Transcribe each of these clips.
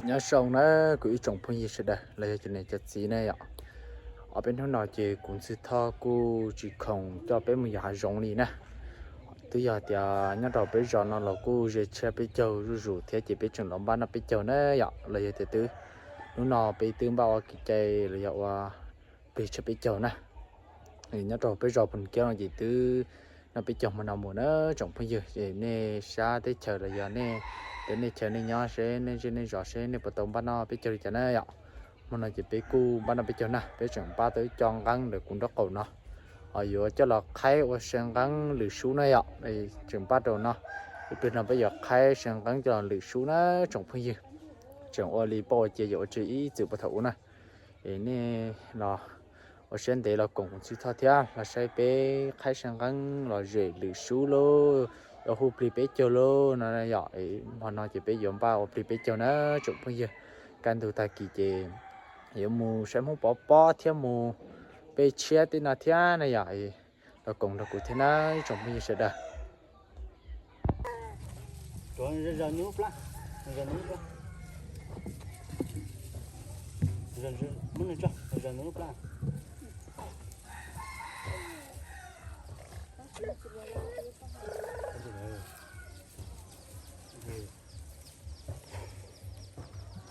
Nyob zoo na, kuv ib tsoom phooj ywg sawv daws los yog cov niam cov txiv na yom. Ob peb hnub no ces kuv Ntxwg Thoj kuj tsis khoom coj peb mus yos hav zoov li na. Twb yog tias nyob rau peb zos no los kuj ze tshiab peb caug zuj zus thiab ces peb tseem los npaj noj peb caug na yom, los yog tias twb hnub no peb twb npaj ua kev cai los yog ua plig tshiab peb caug na. Nyob rau peb zos Phoos Kiab no ces twb noj peb caug hmo no mus na tsoom phooj ywg, es nej sab teb chaws los yog nej, tej nej chaw nej nyob seb nej zej nej zos seb nej puas tau npaj noj peb caug li cas na yom. Hmo no ces peb kuj npaj noj peb caug na, peb tseem npaj tau ib co nqeeb ntawm kuv nraub qaum no, ho yuav coj los qhaib ua se nqeeb lwm sub na yom. Tseem npaj rau no, ib pliag no peb yuav qhaib se nqeeb coj los lwm sub na tsoom phooj ywg. Tseem ua li poj ua cia yuav ua tse ib txwm puag thaum ub na. Es nej los ua siab ntev los koom kuv Ntxwg Thoj thiab los saib peb qhaib se nqeeb los zem lwm sub lauj, yuav hu plig peb caug lauj no yom. Hmo no ces peb yuav npaj ua plig peb caug na tsoom phooj ywg. Kaj ntug tag kis ces yuav mus saib Hmoob Pov pob thiab mus peb tshiab tej no thiab na yom. Los koom nrog kuv thiab na ib tsoom phooj ywg sawv daws.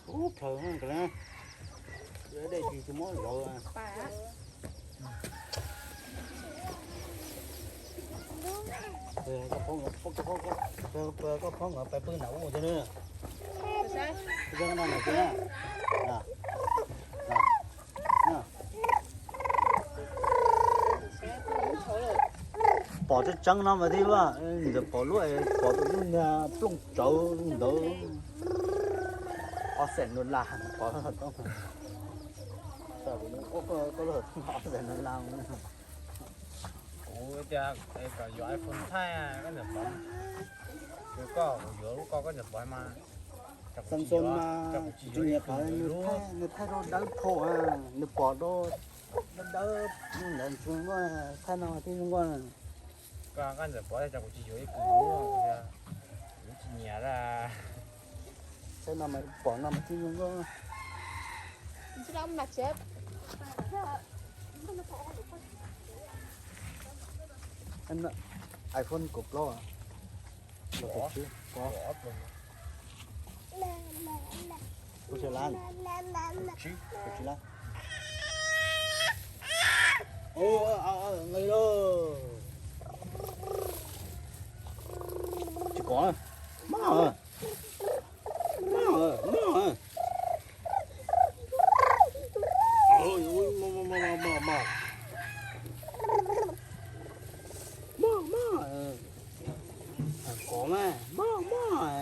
Ub, plhaws nkawd na, dej tsis tsis muab zauv. Koj phob nkawd pais pw nram ub thiab na. Pom tseeb tseeb no mas thiab, ntawm pom lub, pom tus lub niag plooj tsawv ntawd. Ob xees dollar pom tau. Ob xees dollar. Kuv tias kom yuav iPhone thaij, koj niam pom, koj yuav lub koj, koj niam pom mas. Samsung mas tsis nyiam qhov nws thaij rau dawb paug, nws pom rau dawb dawb ntawd tsis zoo nkauj, thaij no mas thiaj zoo nkauj. Koj, koj niam pom, kuv tsis yuav ib kub, kuv tsis nyiam. Thaij no mas pom no mas thiaj zoo nkauj. iPhone kaum plaub. Ua se lab, ua se lab. Nqi lauj. Tsis pom. Maj, maj, maj. Maj, maj. Kov mas, maj, maj.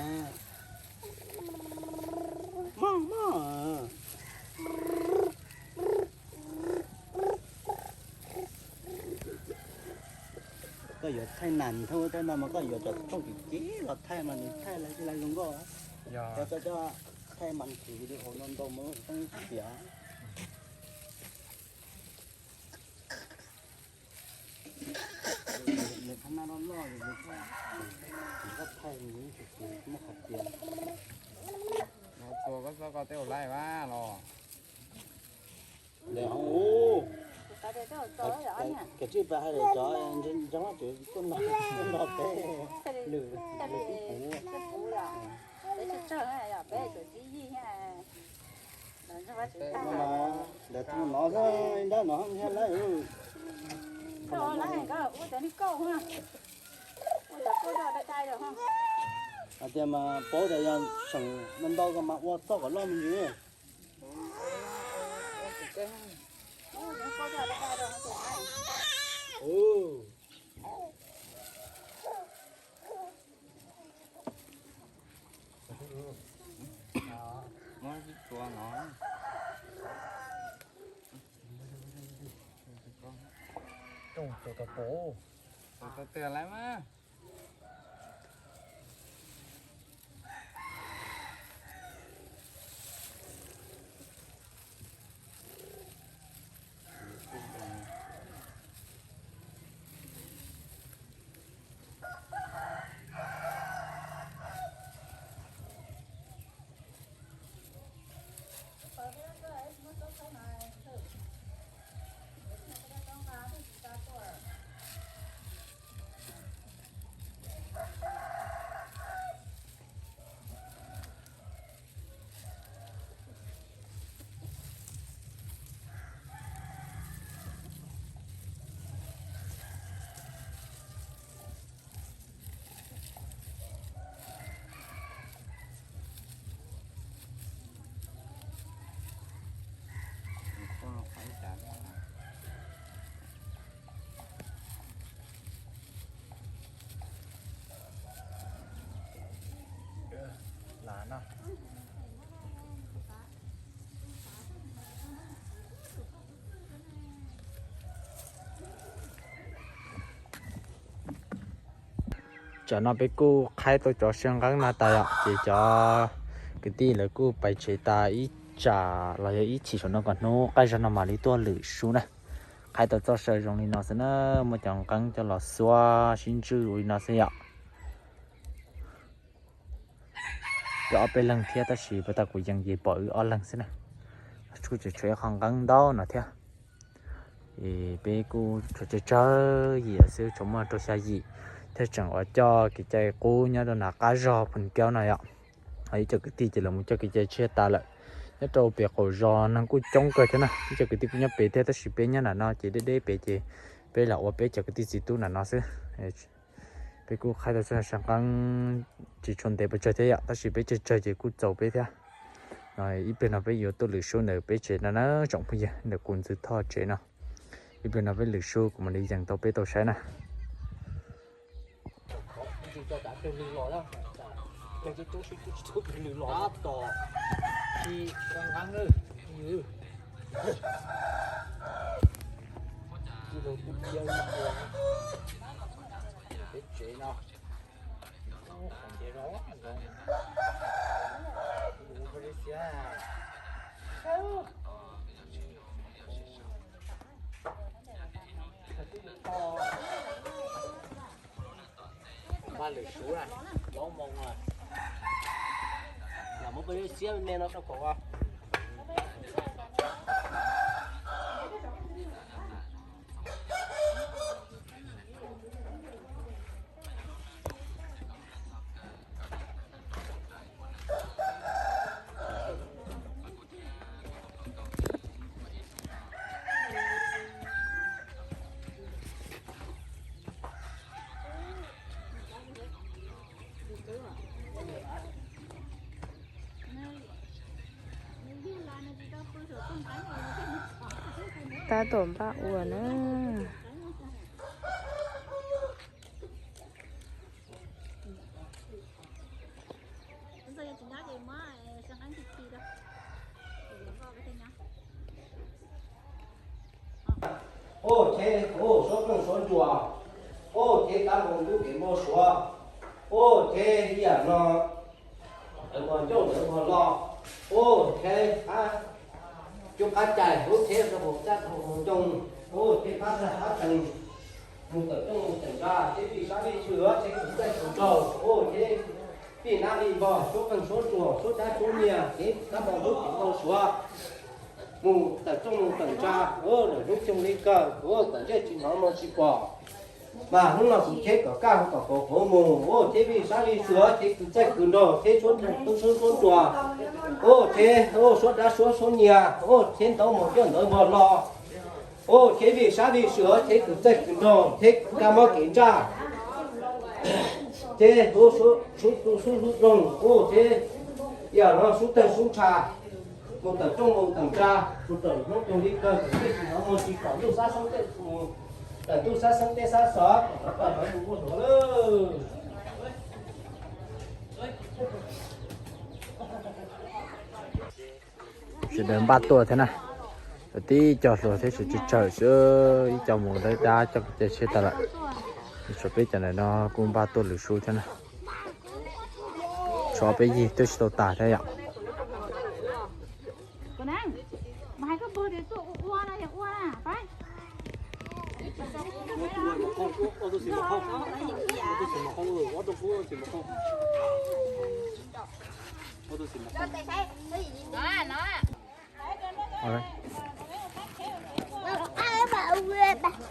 Maj, maj. Koj yuav thaij nas thauj tej no mas koj yuav cov thooj kim kim los thaij mas nws thaij lawv thiaj li zoo nkauj. Cov, cov, cov thaij mas nws video no ntau mas tsis tiav. Nws thab naj loj loj, nws thaij nws tsis muaj qhov tiav. Tua koj txoj koj tej ua laij vas los. Ntawm hauv ub. Kav tsij pas hais lawm cov ntseeg Vajtswv tuaj nrog peb lwm, lwm tib kuv. Ntawm no xwb, nrab no thiab lawm. Hais tias mas paub tias yog seem ntau ntau ko mas ua txoj kom loj me ntsis. Tus tau pom, tus tau tiag lawm mas. Tsam no peb kuj qhaib tau cov siab nqeeb no tas yom, ces cov kwv tij lawv kuj pais tsev tas ib tsam los yog ib chim saum no kom hnub qaij zog no mam li tuaj lwm sub na. Qhaib tau txoj saw zoo li no xwb na, muab cov nqeeb coj los xuab sib ntswj ua li no xwb yom. Cov ob peb leeg thiab tab sis puas tas kuv yees ces pom wb ob leeg xwb na. Kuj tseem tshuav ib qho nqeeb ntau no thiab. Es peb kuj tshuav tsawg tsawg yim xwb, tshuav muaj rau xya yim, thiab tseem ua coj kev cai qub nyob rau nram qab zog Phoos Kaub no yom. Ho ib co kwv tij ces lawv mus coj kev cai tshiab tas lawm. Nyob rau pem qaum zos neeg kuj coob kawg thiab na, ib co kwv tij kuj nyob pem thiab tab sis peb nyob nram no ces deb deb pem ces peb lam ua peb cov kwv tij txiv tub nram no xwb. Peb kuj qhaib tau txoj saw nqeeb tsis tshua ntev pes tsawg thiab yom, tab sis peb tsawg tsawg ces kuj txaus peb thiab. Ib pliag no peb yuav tuaj lwm sub ntawm peb tsev no na tsoom phooj ywg, ntawm kuv ntxwv thoj tsev no. Ib pliag no peb lwm sub kuv mam li yees tau peb tau saib na. Npaj lwm sub na, plaub moos na. Lam muab peb lub xiab me me no rau kom ua. Tab tom npaj ua na. Ua, ces ua suab plooj suab ntsuas, ua, ces tab nkaus ntub kev npau suav, ua, ces ib yam no lawv npog ncauj lawv npog lo, ua, ces qab cub qab cais, ua, ces rau hauv caj rau hauv ncoo, ua, ces qab zag qab tsees, mus tawm rooj mus tawm ntsa, ces vij sab vij sw, ces tus txaij tus nraug, ua, ces vij nab vij npog, suab qeej suab ruam, suab dab suab nyiag, ces tab npog ntub kev npau suav. Mus tawm rooj mus tawm ntsa, lawm hnub xyoo li kawg, kom ntsej tsis hnov muag tsis pom. Mas hnub no kuv cheb kom kaj hu kom qauv qauv mus, ua, cheb vij sab vij sw, cheb kwv txaij kwv nraug, cheb suab tub suab suab nruas, ua, cheb suab dab suab suab nyiag, ua, cheb ntawv mus coj ntawv npog lo, ua, cheb vij sab vij sw, cheb kwv txaij kwv nraug, cheb kab mob kev ntsaj, cheb suab tu suab hlub roog, ua, cheb yam no sub tawg sub ntsha. Mus tawm rooj mus tawm ntsa, mus tawm hnub tug li kawg, tawm tej tsis hnov muag tsis pom, ntuj sab xeeb tej, tawm ntuj sab xeeb tej sab xov, kom rov kom hnov mus ua hluav lawm. Sawv daws npaj tuaj thiab na. Tib co hluas thiab sawv tsawg tsawg xwb, ib co mus dawb dab coj kev cai tshiab tas lawm. Tshuav peb cov ntawm no kuj npaj tuaj lwm sub thiab na. Tshuav peb yig twb tsis tau tas thiab yom.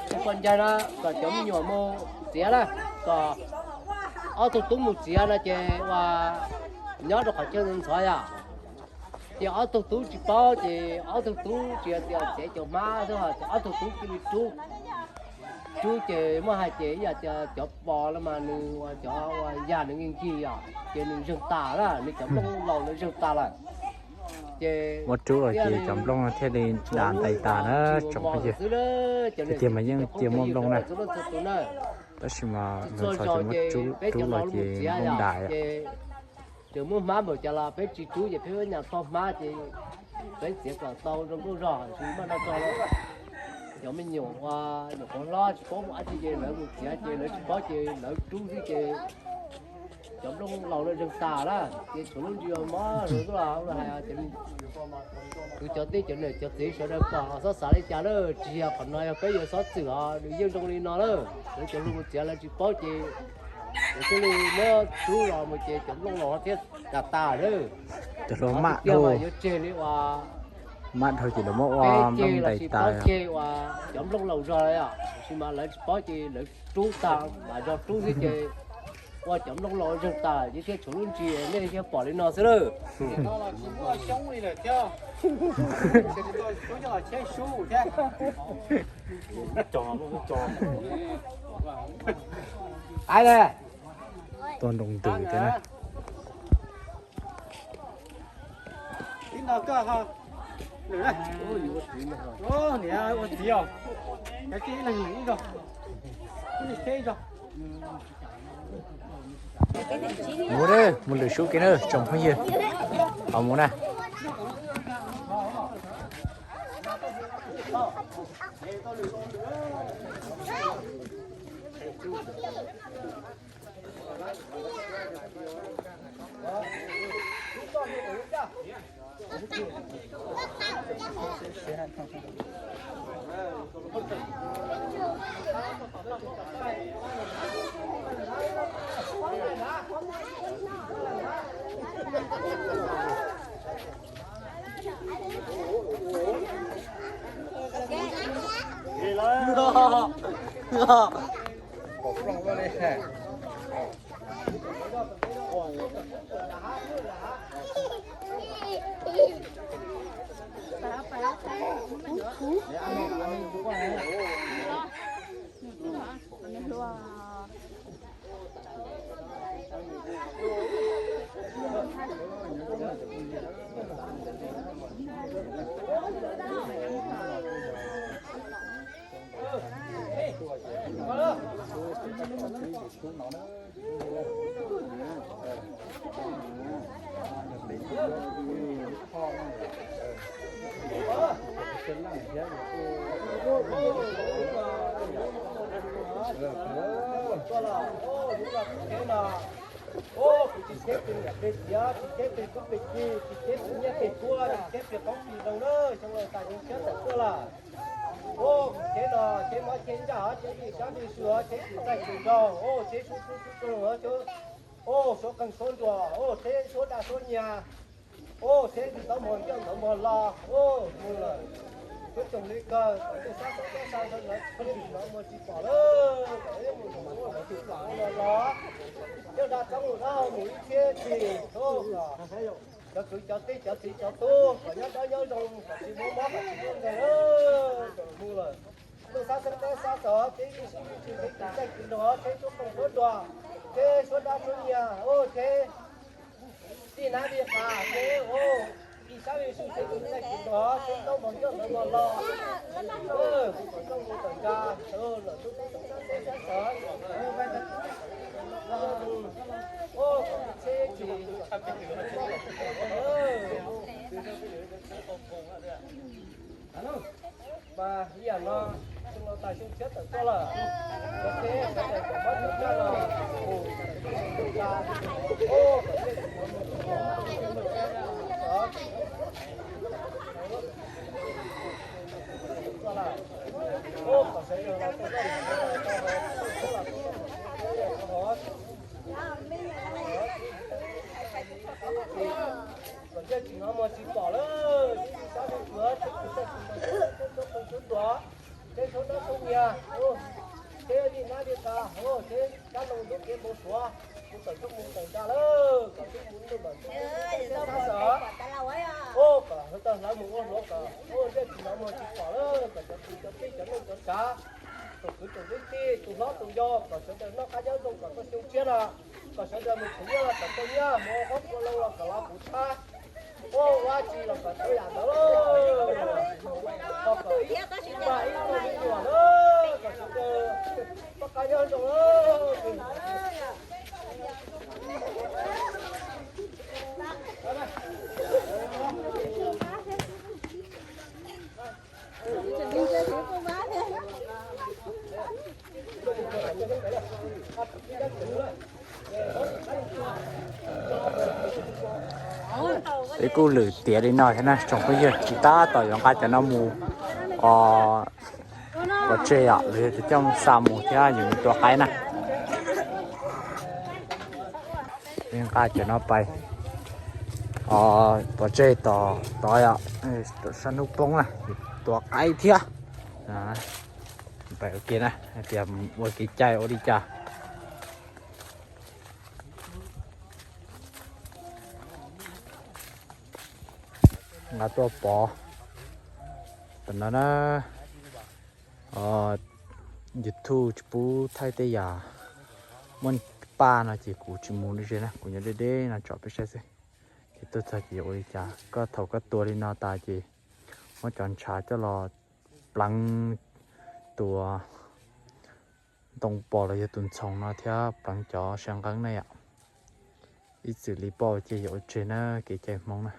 Peb poj ncag no kom cov me nyuam mus txiav na, kom ob tug tub mus txiav no ces ua nyob rau qhov chaw ntxhov yom. Ces ob tug tub tsis paub ces ob tug tub tsis yog tias txiav cov hmab xwb, ces ob tug tub cia li rub. Rub ces muaj hais ces ib yam tias cov pos los mas nws ua cov ua yam nws nkig nkig yom, ces nws zeeg tas na, nws cov nplooj laus nws zeeg tas lawm. Ces muab rub los ces cov nplooj thiaj li dam ntais tas na, tsoom phooj ywg. Tiag tiag mas yeej cia muaj nplooj na, tab sis mas nws txhos ces muab rub los ces nplooj dam yom. Ces muab hmab npaum cas los peb tsis rub ces peb nyas tau hmab ces peb txiav kom tau zoo nkauj zog hais tias muaj noj tso. Cov me nyuam ua nyuam qhuav hlob tsis paub mus dab tsi ces lawv mus txiav ces lawv tsis paub ces lawv rub xwb ces Cov nplooj laus no zeeg tas lawm ces tshuav lub ntsis mob los hais, kwv cov tij cov niam cov txiv sawv daws pom los xob xav li cas lawm, tsis yog qhov no yog peb yuav xob txwm os, nws yeej zoo li no lawm. Lawv cov hluas mus txiav lawv tsis paub ces lawv thiaj li muab rub los mus ces cov nplooj laus no thiaj tas tas lawm. Cov hluas maj dhau, yuav tseg li uas maj dhau ces lawv muab ua nplooj ntais tas. Cov nplooj laus zog lawm, tab sis mas lawv tsis paub ces lawv rub tag mas zog rub xwb ces ua cov nplooj laus zeeg tas ces thiaj tshuav lub ntsis nej thiaj pom li no xwb lawm. Tua nroo ntws tiag na. Mus, mus lwm sub kev na tsoom phooj ywg, ho mus na. Ua kuv tsis cheb plig niam plig txiv, tsis cheb plig tub plig ki, tsis cheb plig nyiaj plig kub, tsis cheb plig qoob plig loo na, xyoo laus tas yeej tshiab tawm tuaj lawm. Ua kuv cheb no cheb mob cheb ntsaj, cheb ib sab ib sua, cheb tus txaij tus nraug, ua cheb suab tub suab tub, ua suab qeej suab nruas, ua cheb suab daj suab nyiag, ua cheb ntawm tau mog ncauj ntawm mog los, ua mus lawm. Kuv tsoom li kawg, kuv sab sab sab sab sab lawv pheej mus no mus tsis pom lawm, mus mus mus los los, yog dag txob mus dab mus ib txhiab txhis, cov kwv cov tij cov txiv cov tub kom nyob dawb nyob zoo, kom tsis muaj mob kom tsis muaj nkeeg lawm, kom mus lawm. Tuaj sab sab teb sab tod, cheb ib sab ib sua, cheb tus txaij tus nraug, cheb suab qeej suab nruas, cheb suab daj suab nyiag, ua cheb tij nab tij qas, cheb ua ib sab ib sua, cheb tus txaij tus nraug, cheb taub mog ncauj ntawd mog los, kuv kom txooj mus tawm ntsa, lawm tuaj tuaj sab sab teb sab tod, ua kom cheb tsis Mas ib yam no, xyoo no tas xyoo tshiab tawm tuaj lawm, cov teb sawv daws cov mob cov ntsaj no, mus, ua, kom tej tus no mus, ua kom sawv daws los tau, kom ntiaj teb no mus tsis pom lawm, teb tsis sab teb tuag, teb tsis txaij tsis nraug, teb tsis txaij tsis nraug, teb tsis txaij tsis nraug, teb tsis txaij tsis nraug, teb tij nab tij qas, teb kab loo ntub kev npau suav, mus tawm txooj mus tawm ntsa lawm, kom txooj mus ntuj mam ntuj sab sab, ua kom sawv daws hlawv mus ua hluav kom ua ntiaj teb no mus tsis pom lawm, kom cov kwv cov tij cov neej cov tsav, tus kwv tus tij, tus hlob tus yau, kom sawv daws noj qab nyob zoo kom txog xyoo tshiab no, kom sawv daws mus khwv nyiaj los kom tau nyiaj, mus ua qoob ua loo los kom los puv tshab, ua ua tsi los kom tau yam ntawd, ho kom ib tug me nyuam na, kom sawv daws noj qab nyob zoo. Peb kuj lwm tiav li no thiab na tsoom phooj ywg, tsis tab tom yuav nqa cov no mus pov tseg os, lawv yuav coj mus xa mus thiab yuav mus tua qaib na. Peb nqa cov no pais pov tseg tom tod, tom sab hnub poob na, tua qaib thiab. Pais ua ke na, hais tias ua kev cai ua li cas. Nqa tuaj pov. Tam no na, YouTube tsis pub thaij tej yam muaj paj no ces kuv tsis mus li ze na, kuv nyob deb deb no tsom peb saib xwb. Ces tuaj txog ces ua li cas, koj thaum koj tua li no tas ces muab cov ntshav coj los pleev tus ntoo pos los yog tus ntxhoo no thiab pleev cov saw nqeeb na yom. Ib txwm li pauj ces yuav ua tseg na, kev cai Hmoob na.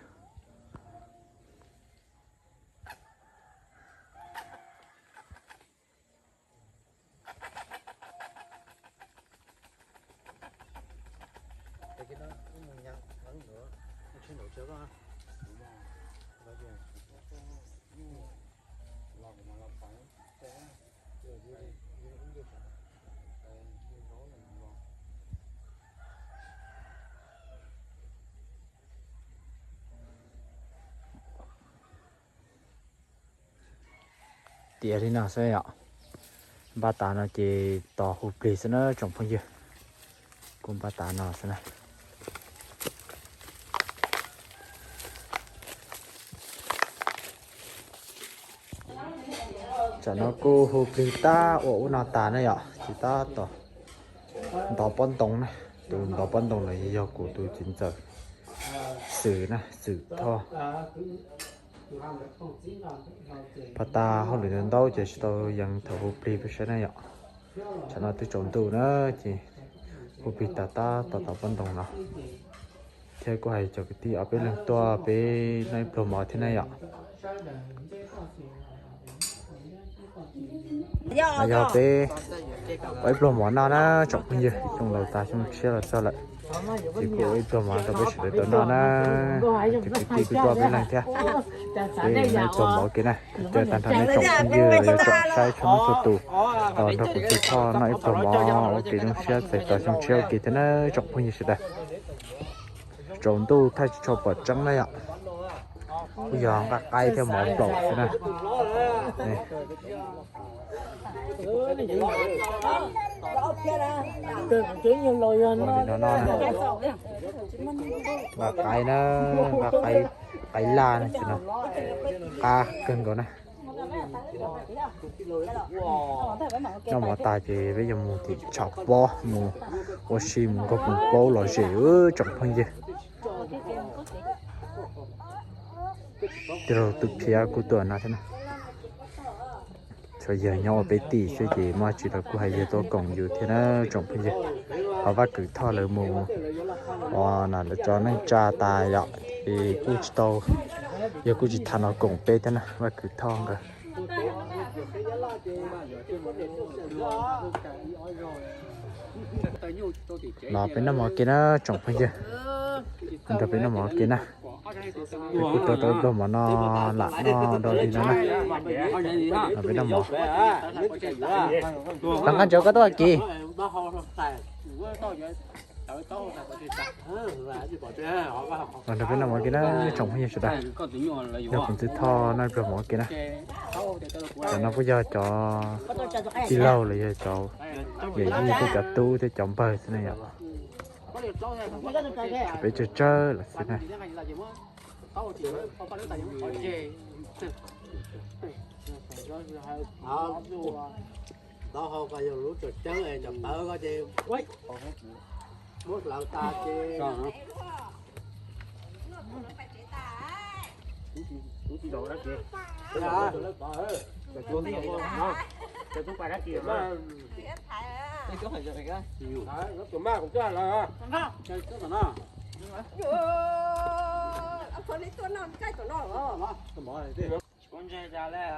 Tiav li no xwb yom. Npaj tas no ces tos hu plig xwb na tsoom phooj ywg. Kuj npaj tas no xwb na. Tsam no kuj hu plig tab ua ub no tas na yom, ces tab tom ntov pob ntoo na. Tus ntov pob ntoo no yog kuv tus txiv ntxawm Xwm na, Xwm Thoj. Pab tas hauj lwm ntau ntau ces tsis tau yees thaum hu plig peb saib na yom. Tsam no twb tsaus ntuj na ces hu plig tas tab tom ntov pob ntoo no. Thiab kuj hais cov kwv tij ob peb leeg tuaj peb noj ib pluag mov thiab na yom. Yog peb ua ib pluag mov noj na tsoom phooj ywg, xyoo laus tas xyoo tshiab los txog lawm. Ces kuj ua ib pluag mov rau peb sawv daws tau noj na. Ces kwv tij kuj tuaj peb leeg thiab. Peb noj ib pluag mov ua ke na. Ces tag nrho nej tsoom phooj ywg los yog tsoom saib txhua leej txhua tus los nrog kuv Ntxwg Thoj noj ib pluag mov ua ke zoo siab txais tos xyoo tshiab ua ke thiab na tsoom phooj ywg sawv daws. Tsaus ntuj thaij tsis tshua pom tseeb na yom. Kuj yog nqa qaib thiab mov nplaum xwb na. Ua li no no na. Nqa qaib na, nqa qaib, qaib laj na ces no qab kawg nkaus na. Noj mov tas ces peb yuav mus tim tshav pob mus ua si mus nkaug koom plaub lom zem tsoom phooj ywg. Tij laug Tus Phiav kuj tuaj no thiab na. Tsuas yog nyob ua peb tim xwb ces muaj tsis los kuj hais yog tuaj koom yus thiab na tsoom phooj ywg. Ho Vaj Kwv Thoj lawv mus ua na lawv tso neej tsa tas yom, ces kuj tsis tau, yog kuj tsis tham no koom peb thiab na Vaj Kwv Thoj nkawd. Los peb noj mov ke na tsoom phooj ywg, nrog peb noj mov ke na. Peb kuj tua tau ib pluag mov no lam noj do li no na. Los peb noj mov. Tau nqaj ntsaws koj tuaj kis. Los nrog peb noj mov ke na tsoom phooj ywg sawv daws. Nrog kuv Ntxwg Thoj noj ib pluag mov ke na. Cov no kuj yog cov tij laug los yog cov yawm yij thiab cov tub thiab cov npawg xwb na yom. Peb tsawg tsawg lawm xwb na. Taub hau koj yog lub tseem ceeb es cov tawv koj ces muab hlawv tas ces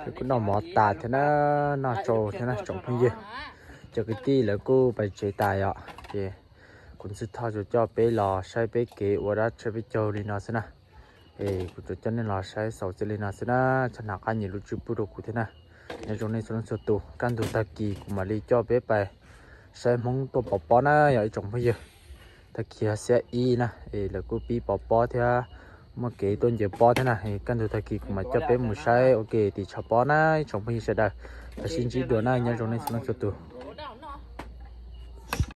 Peb kuj noj mov tas thiab na, noj tsau thiab na tsoom phooj ywg. Cov kwv tij lawv kuj pais tsev tas yom, ces kuv Ntxwg Thoj tsuas coj peb los saib peb kev ua dab tshiab peb caug li no xwb na. Es kuv tsuas coj nej los saib xaus txij li no xwb na, txhob hnav qab nyiam lub tswb pub rau kuv thiab na. Nyob zoo nej txhua leej txhua tus, kaj ntug tag kis kuv mam li coj peb pais saib Hmoob tuaj pov pob na yog ib tsoom phooj ywg. Tag kis xiab ib na, es lawv kuj pib pov pob thiab, muaj kev tuaj nce pob thiab na. Kaj ntug tag kis kuv mam coj peb mus saib ua ke tim tshav pob na ib tsoom phooj ywg sawv daws. Peb sib ntsib dua na, nyob zoo nej txhua leej txhua tus.